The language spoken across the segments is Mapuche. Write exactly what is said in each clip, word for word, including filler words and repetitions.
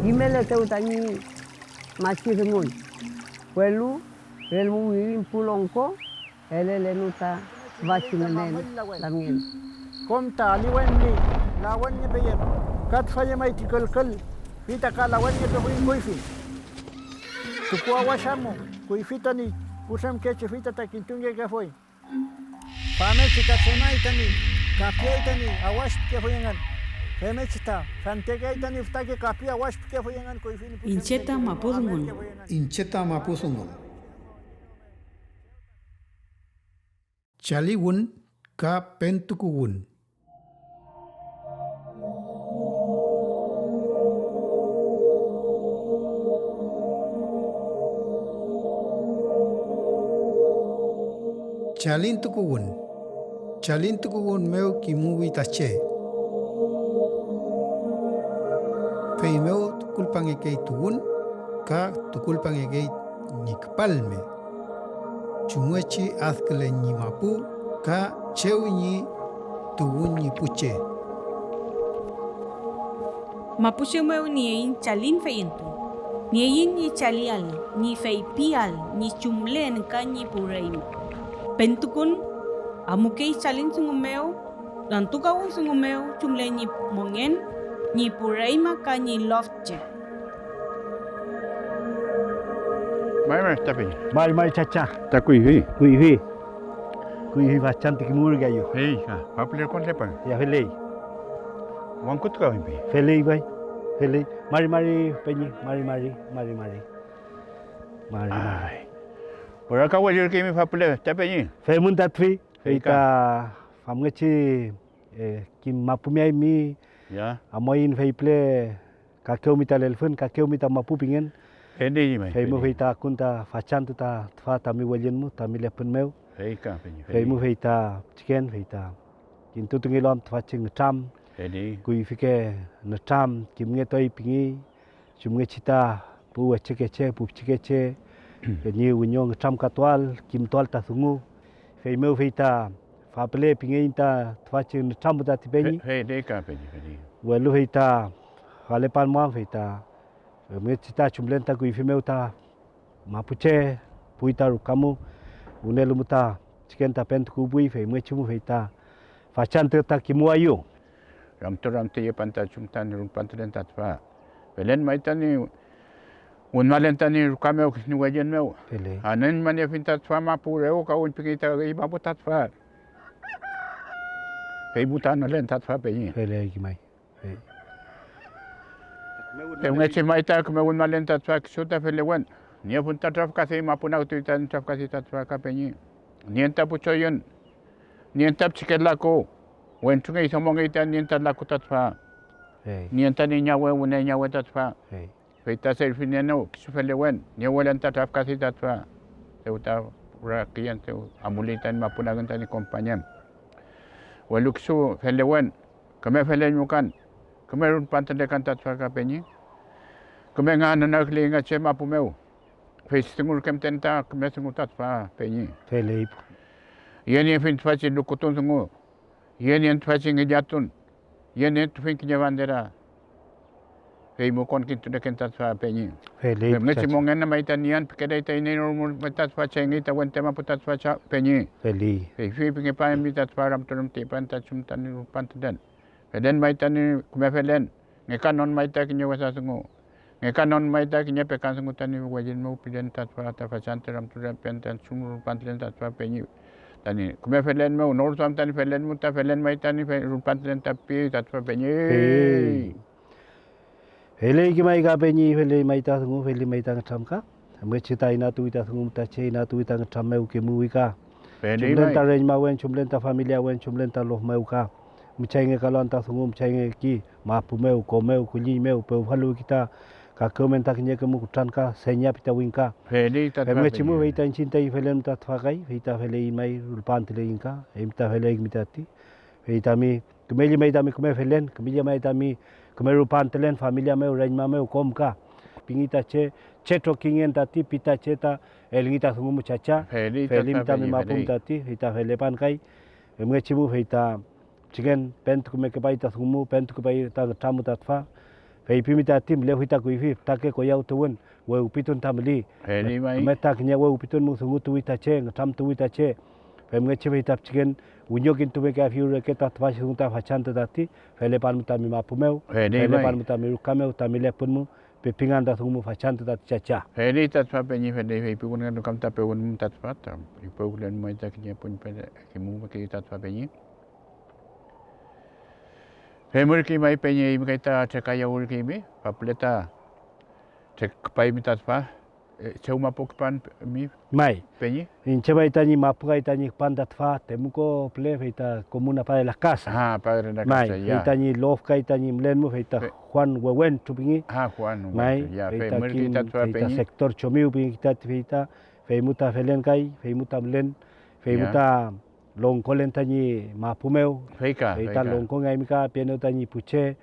Kimeletew tañi machi dungun, welu relmu wirin pu longko elelenu ta tüfachi ngünen lamngen. Kom ta aliwen ñi lawenngepeyem, ka tüfa llemay ti külkül, fey ta ka lawenngepefuy kuyfi. Tukuawash amu, kuyfi tañi putremkechi, fey ta, ta kintungekefuy. Famngechi ta tremay tañi kapiay tañi awash pikefuy engün. Femngechi ta fentekeay tañi fütake kapi awash pikefuy engün kuyfi ñi pu Iñche ta mapu dungun. Iñche ta mapu dungun. Chaliwün ka pentukuwün. Chalintukuwün. Chalintukuwün mew kimuwi ta che. Feymew tukulpangekey tuwün ka tukulpangekey ñi küpalme. Chumngechi adkülen ñi mapu ka chew ñi tuwün ñi pu che. Mapuche mew nieiñ chalin feyentun. Nieiñ ñi chalial, ñi feypial ñi chumlen ka ñi pu reñma. Pentukun amukey chalin dungu mew, lantukawün dungu mew chumlen ñi mongen, ñi pu reñma ka ñi lofche. May may ta peñi. May may chacha. Ta kuyfi. Kuyfi. Kuyfi fachantü kimürkayu. Fey ka, papülerkon lepay. Ya feley. Wangkutukawimpi. Feley may. Feley. Mari mari peñi. Mari mari. Mari mari. Mari mari. Ay. Ora ka welirkeymi fapüle ta peñi. Femün tatfi. Fey ka. Fey ta famngechi, eh, kim mapumeaymi. Ya. Amuaiñ fey püle. Kakewmi ta lelfün, kakewmi ta mapu pingen. Feymew fey ta akun ta fachantü ta tüfa tami wellün mu, tami lepün mew. Feymew fey ta pichiken, fey ta kintutungelu am tüfachi nütram, kuyfike nütram, kimngetuay pingey, chumngechi ta pu wechekeche, pu pichikeche, ñi wiño nütramkatuael, kimtuael ta dungu. Feymew fey ta fapüle pingeiñ ta tüfachi nütram mu tati peñi. Fe-, fey ka peñi, fey. Welu fey ta falepan mu am, fey ta femngechi ta chumlen ta kuyfi mew ta mapuche, puwi ta ruka mu, wünelu mu ta chiken ta pentukuwpuy, femngechi mu fey ta fachantü ta kimuwayu. Ramtu ramtuyepan ta chumtan rumpantülen ta tüfa. Felen may tañi wünmalen tañi ruka mew kiñe wellün mew. Feley. Anüñmaniefiñ ta tüfa mapu rew ka wüñpingey ta üy mapu ta tüfa. Fey mu ta anülen ta tüfa peñi. Feley kimay. Fey. Femngechi may ta küme wünmalen ta tüfa kisu ta felewen. Niefun ta trafkasi mapu nagtuy ta trafkasi ta tüfa ka peñi. Nien ta pu choyün. Nien ta pichike laku. Wentrungey domongey ta nien ta laku ta tüfa. Fey. Nien ta nieñawe wüne ñawe ta tüfa. Fey. Fey ta serfinienew kisu felewen, niewelan ta trafkasi ta tüfa, dew ta pura küyen dew amuley tañi mapu nagün tañi kompañem. Welu kisu felewen, küme feleñmukan, küme rulpantülekan ta tüfa ka peñi, küme nganünagküley nga chem mapu mew, feychi dungu reke müten ta küme dungu ta tüfa peñi. Feley. Yeniefiñ tüfachi lukutun dungu, yenien tüfachi ngillatun, yenietufiñ kiñe bandera, fey mu konkintuneken ta tüfa peñi. Feley. Femngechi mongen may ta niean pikeley ta iney no rume ta tüfa cheyngey ta wente mapu ta tüfa cha-, peñi. Feley. Fey feypingepaemi ta tüfa ramturamtuyepan ta chumtan rupan tulen. Felen may tañi küme felen, ngekanon may ta kiñe wesa dungu. Ngekanon may ta kiñe pekan dungu tañi wellün mew pilen ta tüfa ta fachantü ramtulepen ta chumru rupan pilen ta tüfa peñi tañi küme felen mew, nor duam tañi felen mew ta felen may tañi fe-, rupan pilen ta pi ta tüfa peñi. Fey. Feley kimay ka peñi, feley may ta dungu, feley may ta ngütramka. Femngechi ta inatuwi ta dungu ta che inatuwi ta ngütram mew kimuwi ka. Chumlen ta reñmawen, chumlen ta familiawen, chumlen ta lof mew ka. Müchayngekalu anta dungu, müchayngeki mapu mew, ko mew, kulliñ mew, pewfaluwki ta kakewmen ta kiñeke mu kutran ka, seña pi ta wingka. Femngechi mu fey ta iñchiñ taiñ felen ta tüfa kay, fey ta feleiñ may rulpantüleiñ ka, eymi ta feleykimi tati, fey tami Küme llemay tami küme felen, küme llemay tami küme rupantülen familia mew, reñma mew, kom ka. Pingi ta che, che trokiñngen tati, pi ta che ta elngi ta dungu mu chacha, felimi tami mapun tati, fey ta felepan kay, femngechi mu fey ta pichiken pentukumekepay ta dungu mu, pentukepay ta ngütram mu ta tüfa, Feypimi tati mülefuy ta kuyfi fütake koyawtuwün, wewpitun ta müli. Feli may. Küme ta kiñe wewpitun mu dungutuwi ta che, ngütramtuwi ta che. Femngechi fey ta pichiken wiñokintumekeafiyu reke ta tüfachi dungu ta fachantü tati, felepan mu tami mapu mew, feli may, felepan mu tami ruka mew, tami lepün mu, pepingan ta dungu mu fachantü tati chacha. Feli ta tüfa peñi, feli feypiwünngelu kam ta pewün mu ta tüfa, ta pewkülen may ta kiñe puñ pele, kimumekeyu ta tüfa peñi. Femürkey may peñi, eymi kay ta trekayawürkeymi, papule ta tre-, küpaymi ta tüfa, eh, chew mapu küpan mi. May. Peñi. Iñche may tañi mapu kay tañi küpan ta tüfa, Temuko püle, fey ta comuna Padre Las Casas. Ah, Padre Las Casas, ya. May, fey tañi lof kay tañi mülen mu, fey ta Juan Wewentru pingi. Ah, Juan Wewentru, ya, fey ta femürkey ta tüfa peñi. Fey ta sector Chomiw pingi tati, fey ta, fey mu ta felen kay, fey mu ta mülen, fey mu ta longkolen tañi mapu mew, fey ka, fey ta longkongeaymi ka pienew tañi pu che,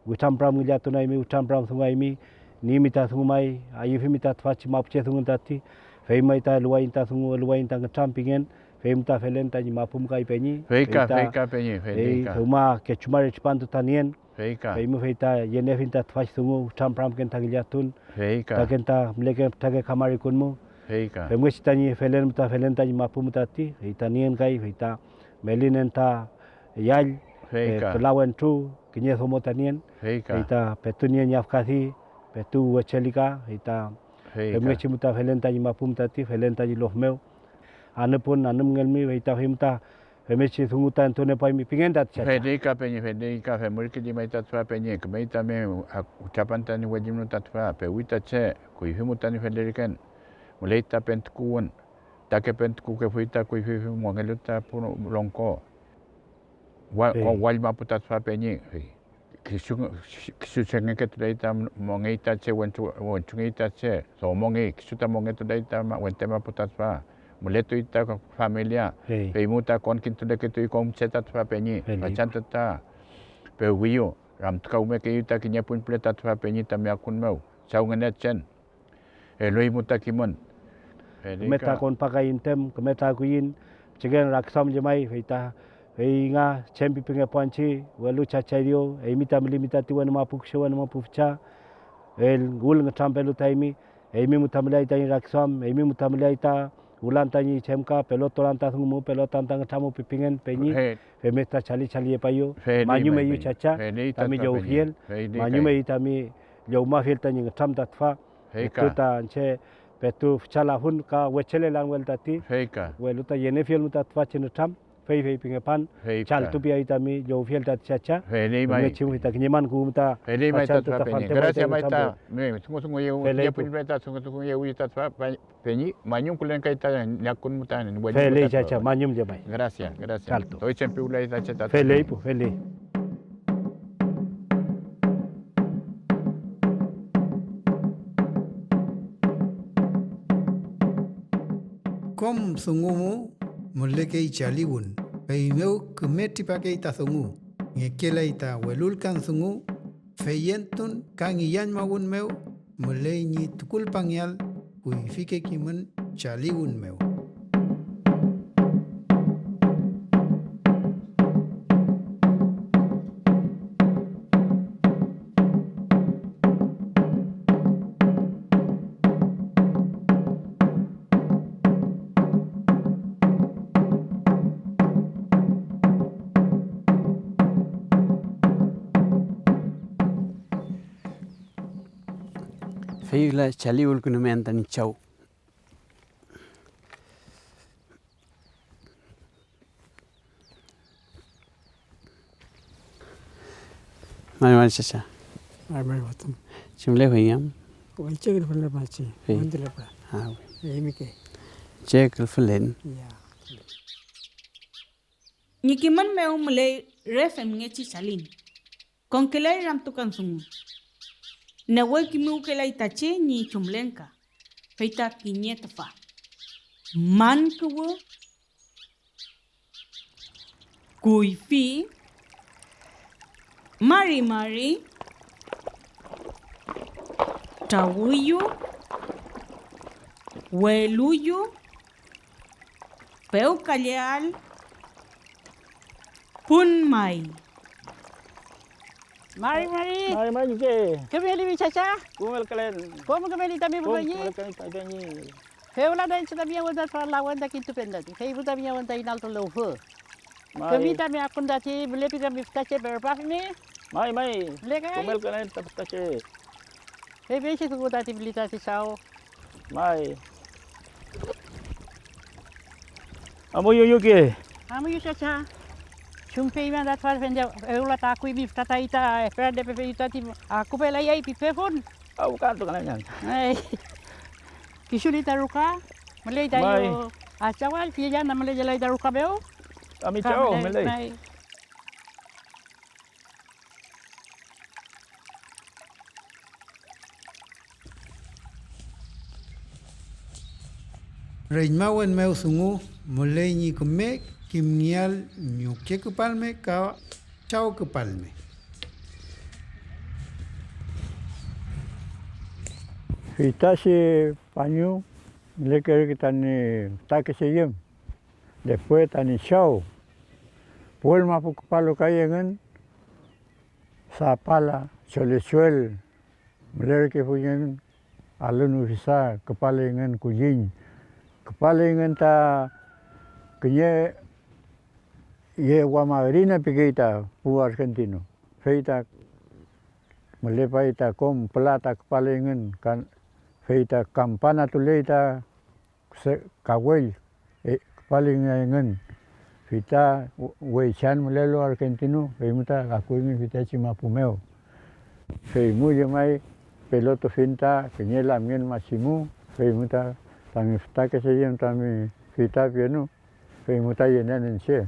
witrampüram ngillatunaymi, witrampüram dunguaymi, nimi ta dungu may, ayüfimi ta tüfachi mapuche dungun tati, fey may ta eluwayiñ ta dungu, eluwayiñ ta ngütram pingen, fey mu ta felen tañi mapu mu kay peñi, fey ka, fey ka peñi, fey ka. Dewma kechu mari tripantu ta nien, fey ka. Feymew fey ta yeniefiñ ta tüfachi dungu, witrampüramken ta ngillatun, fey ka. Taken ta müleken fütrake kamarikun mu. Fey ka. Femngechi tañi felen mu ta felen tañi mapu mu tati, fey ta nien kay, fey ta melinen ta yall, fey ka, eh, küla wentru, kiñe domo ta nien, fey ka, fey ta petu nien yafkadi, petu wechelika, fey ta, fey ka, femngechi mu ta felen tañi mapu mu tati, felen tañi lof mew. Anüpun, anümngelmi, fey ta fey mu ta femngechi dungu ta entuniepuaymi pingen tati chacha. Feli ka peñi, feli ka femürkey llemay ta tüfa peñi, kümey tami ak-, witrapan tañi wellimnu ta tüfa, pewi ta che, kuyfi mu tañi feleriken, müley ta pentukuwün, ta ke pentukukefuy ta kuyfi mongelu ta pu longko. Wa-, fey. Ko wall mapu ta tüfa peñi, fey. Kisu, kisu chengeketuley ta mongey ta che, wentru, wentrungey ta che, domongey, kisu ta mongetuley ta ma-, wente mapu ta tüfa, mületuy ta familia, fey. Feymu ta konkintuleketuy kom che ta tüfa peñi, fey. Fachantü ta pewwiyu, ramtukawmekeyu ta kiñe pun püle ta tüfa peñi tami akun mew, Chaw Ngünechen. Elueymu ta kimün. Küme ta konpakayiñ tem, küme ta akuyiñ, pichiken rakiduam llemay, fey ta, fey nga chem pipingepuan chi, welu Chachay Dios, eymi ta mülimi tati wenu mapu, kisu wenu mapu fücha, el wül ngütrampelu ta eymi, eymi mu ta müleay tañi rakiduam, eymi mu ta müleay ta wulan tañi chemka, pelotulan ta dungu mu, pelotan ta ngütramu pipingen, peñi, femngechi ta chali chaliyepayu, mañumeyu chacha, tami llowfiel, mañumeyu tami llowmafiel tañi ngütram ta tüfa. Fey ka. Petu ta iñche petu füchalafun ka wechelelan wel tati. Fey ka. Welu ta yeniefiel mu ta tüfachi nütram, fey feypingepan, fey ka, chaltupiay tami llowfiel tati chacha. Feley may. Femngechi mu ta kiñe man kuwü mu ta. Feley may ta tüfa peñi. Gracias may ta. Dungu dungu yew, feley pu. May ta dungu dungu yew ta tüfa peñi, mañumkülen kay ta ñakun mu ta. Feley chacha, mañum llemay. Gracias, gracias. Kaltu. Doy chempiwlay ta che ta. Feley pu, feley. Kom dungu mu mülekey chaliwün, feymew küme tripakey ta dungu, ngekelay ta welulkan dungu, feyentun ka ngillañmawün mew müley ñi tukulpangeael kuyfike kimün chaliwün mew. Fey wüla chaliwülkünumean tañi chaw. Mari mari chacha. Mari mari fotüm. Chumlefuy am? Wenche külfün lepachi, fey. Wente lepra. Ah, wi. Eymi kay. Che külfülen. Ya. Ñi kimün mew müley re femngechi chalin. Konkelay ramtukan dungu. Newe kimuwkelay ta che ñi chumlenka, fey ta kiñe tüfa. Man kuwü, kuyfi, mari mari, trawüyu, weluyu, pewkalleael, pun may. Mari, mari. Mari, mari, ñuke. Kümeli mi chacha. Kümelkalen. Kom kümeli tami pu peñi. Kom kümeli tami peñi. Fewla ta iñche tami awen ta trawün lawen ta kintupen tati. Fey pu tami awen ta inaltu lewfü. May. Kümi tami akun tati mülepi tami fütache perpafimi. May, may. Mülekay. Kümelkalen ta fütache. Fey feychi dungu tati müli tati saw. May. Amuyu ñuke. Amuyu chacha. Chumpeyma ta tüfa fende fewla ta akuymi fütra tayi ta esperante pepeyu tati akupelayay pipefun. Aw kantu kanañan. Ay. Kisu li ta ruka, müley tayu achawall, kiñe llana müleyelay ta ruka mew. Ami chaw müley. Reñmawen mew dungu müley ñi küme kimngeael ñuke küpalme ka chaw küpalme. Feytachi pañu mülekerke tañi fütakeche yem, después tañi chaw. Puel mapu küpalu kay engün, Zapala, Cholechuel, mülerkefuy engün alün ufisa, küpaley engün kulliñ, küpaley engün ta kiñe yewa madrina pikey ta pu argentino, fey ta mülepay ta kom pülata küpaley engün, ka, fey ta kampanatuley ta se-, kawell, e, küpalingey engün. Fey ta we-, weychan mülelu Argentino, feymu ta akuyngün feytachi mapu mew. Feymu llemay, pelotufiñ ta kiñe lamngen machi mu, feymu ta tami fütakeche yem tami feyta pienu, feymu ta yenen iñche.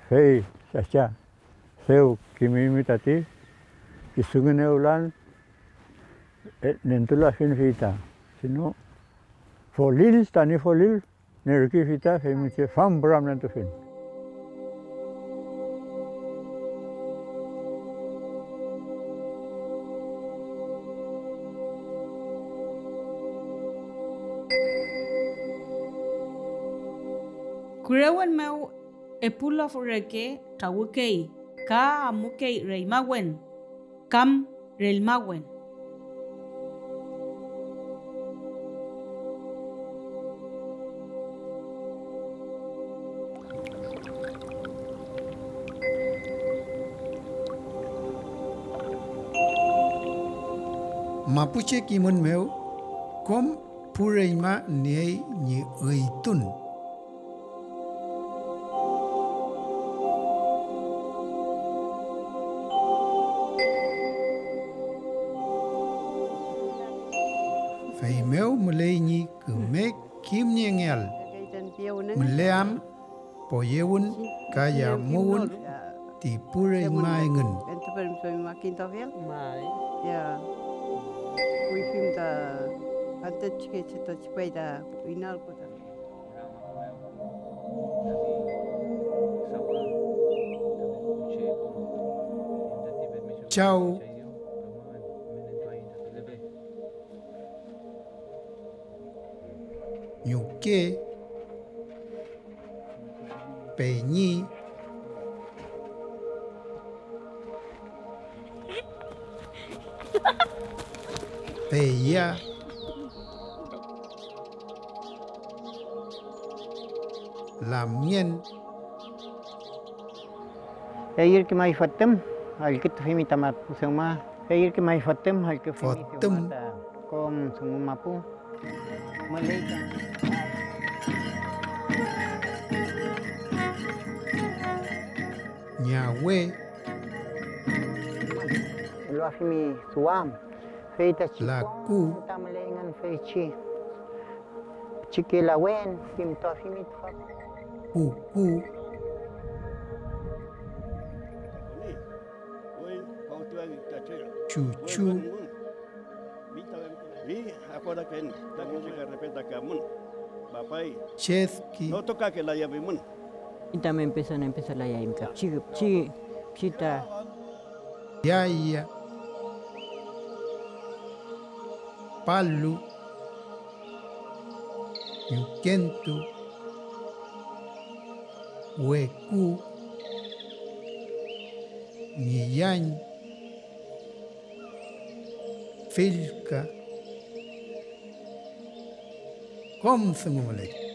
Fey, chacha, dew kimiymi tati, kisu ngünewlan, e, nentulafiñ fey ta, sino folil, tañi folil nerkifi ta, femngechi fampüramnentufin. Kurewen mew epu lof reke trawükey ka amukey reñmawen kam rellmawen. Mapuche kimün mew kom pu reñma niey ñi üytun. Feymew müley ñi küme kimniengeael, müleam poyewün ka yamuwün ti pu reñma engün. Chaw. Ñuke, peñi, peya, lamngen. Eyürke may fotüm, allkütufimi ta mapu dewma. Eyürke may fotüm, allküfimi dewma ta kom dungu mapu. Müley ta ñawe. Eluafimi duam, fey ta chipu laku ta müleyngün feychi. Pichike lawen, kimtuafimi tüfa. Puku. Chuchu. Chedki. Tamün empezó, empezó la yaymi ka pichi, pichi, pichi ta. Yaya. Palu. Ñukentu, weku, ngillañ, pillka, kom dungu müley.